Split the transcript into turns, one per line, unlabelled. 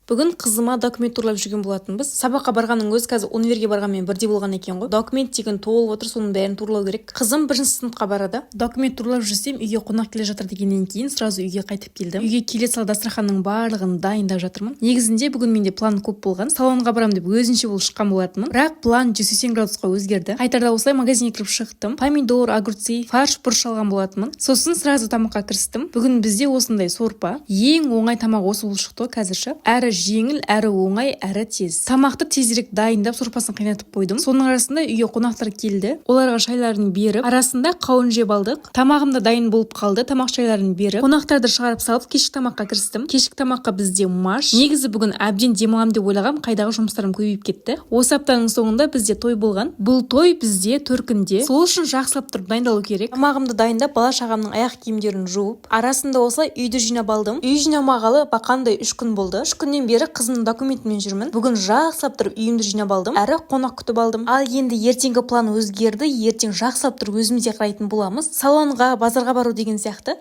Бүгін қызыма документ туралап жүрген болатынбыз. Сабаққа барғанның өзі қазір универге барғанмен бірдей болған екен ғой. Документ деген толып отыр, соның бәрін туралау керек. Қызым бірінші сыныпқа барады. Документ туралап жүрсем, үйге қонақ келе жатыр дегеннен кейін сразу үйге қайтып келдім. Үйге келе сала дастарханның барлығын дайындап жатырмын. Негізінде бүгін менде план көп болған. Салонға барамын деп өзінше болып шыққан болатынмын, бірақ план 180 градусқа өзгерді. Қайтарда осылай магазинге кіріп шықтым. Помидор, огурцы, фарш, бұрыш алған болатынмын. Сосын сразу тамаққа кірістім. Бүгін бізде осындай сорпа. Ең оңай тамақ осы болып шықты ғой қазір ше. Әрі жеңіл, әрі оңай, әрі тез. Тамақты тезірек дайындап, сорпасын қайнатып қойдым. Соның арасында үйге қонақтар келді. Оларға шайларын беріп, арасында қауын жеп алдық. Тамағым да дайын болып қалды. Тамақ, шайларын беріп, қонақтарды шығарып салып, кешкі тамаққа кірістім. Кешкі тамаққа бізде маш. Негізі бүгін әбден демаламын деп ойлағам, қайдағы, жұмыстарым көбейіп кетті. Осы аптаның соңында бізде той болған. Бұл той бізде төркінде, сол үшін жақсылап тұрып дайындалу керек. Тамағымды дайындап, бала шағамның аяқ киімдерін жуып, арасында осылай үйді жинап алдым. Үй жинамағалы бақандай 3 күн болды. 3 күннен бері қызымның документімен жүрмін. Бүгін жақсылап тұрып үйімді жинап алдым, әрі қонақ күтіп алдым. Ал енді ертеңгі план өзгерді. Ертең жақсылап тұрып өзімізге қарайтын боламыз, салонға, базарға бару деген сияқты.